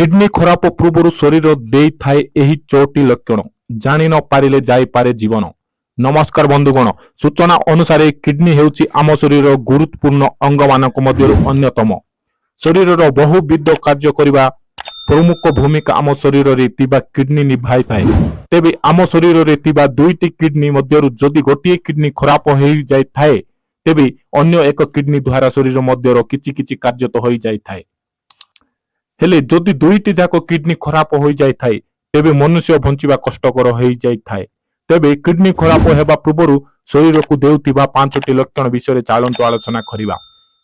Kidney ଖରାପ ପୂର୍ବରୁ ଶରୀର ଦେଇଥାଏ ଏହି 6ଟି ଲକ୍ଷଣ, ଜାଣି ନ ପାରିଲେ ଯାଇପାରେ ଜୀବନ। ନମସ୍କାର ବନ୍ଧୁଗଣ। ସୂଚନା ଅନୁସାରେ, କିଡନୀ ହେଉଛି ଆମ ଶରୀରର ଗୁରୁତ୍ୱପୂର୍ଣ୍ଣ ଅଙ୍ଗମାନଙ୍କ ମଧ୍ୟରୁ ଅନ୍ୟତମ। ଶରୀରର ବହୁବିଧ କାର୍ଯ୍ୟ କରିବା ପ୍ରମୁଖ ଭୂମିକା ଆମ ଶରୀରରେ ଥିବା କିଡନୀ ନିଭାଇଥାଏ। ତେବେ ଆମ ଶରୀରରେ ଥିବା ଦୁଇଟି କିଡନୀ ମଧ୍ୟରୁ ଯଦି ଗୋଟିଏ କିଡନୀ ଖରାପ ହୋଇଯାଇଥାଏ, ତେବେ ଅନ୍ୟ ଏକ କିଡନୀ ଦ୍ୱାରା ଶରୀର ମଧ୍ୟର କିଛି କିଛି କାର୍ଯ୍ୟ ତ ହୋଇଯାଇଥାଏ। ହେଲେ ଯଦି ଦୁଇଟି ଯାକ କିଡନୀ ଖରାପ ହୋଇଯାଇଥାଏ, ତେବେ ମନୁଷ୍ୟ ବଞ୍ଚିବା କଷ୍ଟକର ହୋଇଯାଇଥାଏ। ତେବେ କିଡନୀ ଖରାପ ହେବା ପୂର୍ବରୁ ଶରୀରକୁ ଦେଉଥିବା ପାଞ୍ଚଟି ଲକ୍ଷଣ ବିଷୟରେ ଚାଲନ୍ତୁ ଆଲୋଚନା କରିବା।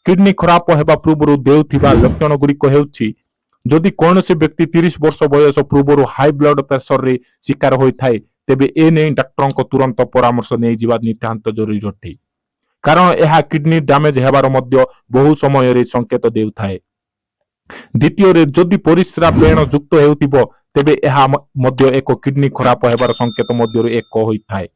କିଡନୀ ଖରାପ ହେବା ପୂର୍ବରୁ ଦେଉଥିବା ଲକ୍ଷଣ ଗୁଡ଼ିକ ହେଉଛି, ଯଦି କୌଣସି ବ୍ୟକ୍ତି 30 ବର୍ଷ ବୟସ ପୂର୍ବରୁ ହାଇ ବ୍ଲଡ ପ୍ରେସରରେ ଶିକାର ହୋଇଥାଏ, ତେବେ ଏ ନେଇ ଡାକ୍ତରଙ୍କ ତୁରନ୍ତ ପରାମର୍ଶ ନେଇଯିବା ନିତାନ୍ତ ଜରୁରୀ ଅଟେ। କାରଣ ଏହା କିଡନୀ ଡ୍ୟାମେଜ ହେବାର ମଧ୍ୟ ବହୁ ସମୟରେ ସଂକେତ ଦେଉଥାଏ। ଦ୍ୱିତୀୟରେ, ଯଦି ପରିସ୍ରା ପେନ ଯୁକ୍ତ ହେଉଥିବ, ତେବେ ଏହା ମଧ୍ୟ ଏକ କିଡନୀ ଖରାପ ହେବାର ସଂକେତ ମଧ୍ୟରୁ ଏକ ହୋଇଥାଏ।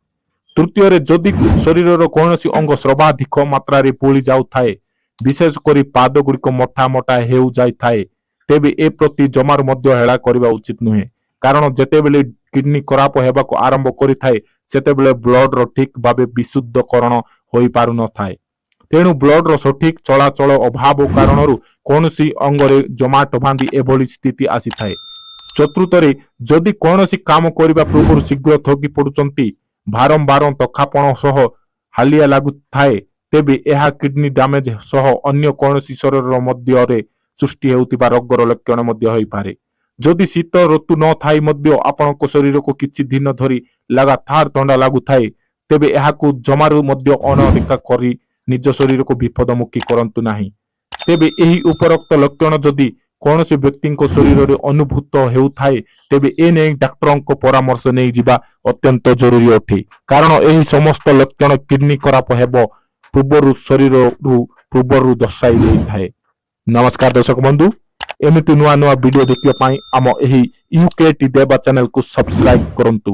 ତୃତୀୟରେ, ଯଦି ଶରୀରର କୌଣସି ଅଙ୍ଗ ସର୍ବାଧିକ ମାତ୍ରାରେ ଫୁଲି ଯାଉଥାଏ, ବିଶେଷ କରି ପାଦ ଗୁଡ଼ିକ ମୋଟା ମୋଟା ହେଉ ଯାଇଥାଏ, ତେବେ ଏ ପ୍ରତି ଜମାରୁ ମଧ୍ୟ ହେଳା କରିବା ଉଚିତ ନୁହେଁ। କାରଣ ଯେତେବେଳେ କିଡନୀ ଖରାପ ହେବାକୁ ଆରମ୍ଭ କରିଥାଏ, ସେତେବେଳେ ବ୍ଲଡର ଠିକ ଭାବେ ବିଶୁଦ୍ଧକରଣ ହୋଇପାରୁନଥାଏ। ତେଣୁ ବ୍ଲଡର ସଠିକ ଚଳାଚଳ ଅଭାବ କାରଣରୁ କୌଣସି ଅଙ୍ଗରେ ଜମାଟ ବାନ୍ଧି ଏଭଳି ସ୍ଥିତି ଆସିଥାଏ। ଚତୁର୍ଥରେ, ଯଦି କୌଣସି କାମ କରିବା ପୂର୍ବରୁ ଶୀଘ୍ର ଥକି ପଡୁଛନ୍ତି, ବାରମ୍ବାର ଥକାପଣ ସହ ହାଲିଆ ଲାଗୁଥାଏ, ତେବେ ଏହା କିଡନୀ ଡ୍ୟାମେଜ ସହ ଅନ୍ୟ କୌଣସି ଶରୀର ମଧ୍ୟରେ ସୃଷ୍ଟି ହେଉଥିବା ରୋଗର ଲକ୍ଷଣ ମଧ୍ୟ ହୋଇପାରେ। ଯଦି ଶୀତ ଋତୁ ନଥାଇ ମଧ୍ୟ ଆପଣଙ୍କ ଶରୀରକୁ କିଛି ଦିନ ଧରି ଲଗାତାର ଥଣ୍ଡା ଲାଗୁଥାଏ, ତେବେ ଏହାକୁ ଜମାରୁ ମଧ୍ୟ ଅଣଦେଖା କରି ନିଜ ଶରୀରକୁ ବିପଦମୁଖୀ କରନ୍ତୁ ନାହିଁ। ତେବେ ଏହି ଉପରୋକ୍ତ ଲକ୍ଷଣ ଯଦି କୌଣସି ବ୍ୟକ୍ତିଙ୍କ ଶରୀରରେ ଅନୁଭୂତ ହେଉଥାଏ, ତେବେ ଏ ନେଇ ଡାକ୍ତରଙ୍କ ପରାମର୍ଶ ନେଇଯିବା ଅତ୍ୟନ୍ତ ଜରୁରୀ ଅଟେ। କାରଣ ଏହି ସମସ୍ତ ଲକ୍ଷଣ କିଡନୀ ଖରାପ ହେବ ପୂର୍ବରୁ ଶରୀରରୁ ପୂର୍ବରୁ ଦର୍ଶାଇ ଦେଇଥାଏ। ନମସ୍କାର ଦର୍ଶକ ବନ୍ଧୁ। ଏମିତି ନୂଆ ନୂଆ ଭିଡିଓ ଦେଖିବା ପାଇଁ ଆମ ଏହି ୟୁକେଟି ଦେବା ଚ୍ୟାନେଲକୁ ସବସ୍କ୍ରାଇବ କରନ୍ତୁ।